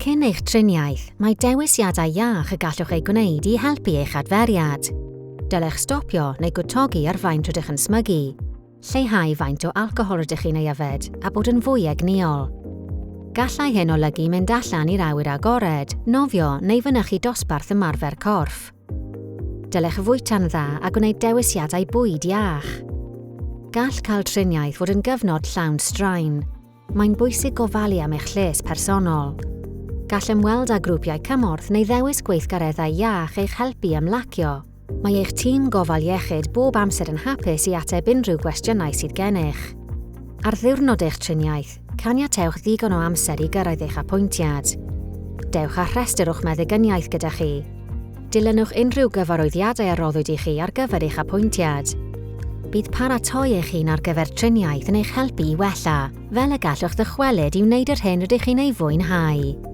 Cyn eich triniaeth, mae dewisiadau iach y gallwch eu gwneud i helpu eich adferiad. Dylech stopio neu gwtogi ar faint rydych yn smygu, lleihau faint o alcohol rydych chi'n ei yfed a bod yn fwy egnïol. Gallai hyn olygu mynd allan i'r awyr agored, nofio neu fynychu dosbarth ymarfer corff. Dylech fwyta'n dda a gwneud dewisiadau bwyd iach. Gall cael triniaeth fod yn gyfnod llawn straen. Mae'n bwysig gofalu am eich lles personol. Gall ymweld â grwpiau cymorth neu ddewis gweithgareddau iach eich helpu i ymlacio. Mae eich tîm gofal iechyd bob amser yn hapus i ateb unrhyw gwestiynau sydd gennych. Ar ddiwrnod eich triniaeth, caniatewch ddigon o amser i gyrraedd eich apwyntiad. Dewch â rhestr o'ch meddigyniaeth gyda chi. Dilynwch unrhyw gyfarwyddiadau a roddwyd i chi ar gyfer eich apwyntiad. Bydd paratoi eich hun ar gyfer triniaeth yn eich helpu i wella, fel y gallwch ddychwelyd i wneud yr hyn rydych chi'n ei fwynhau.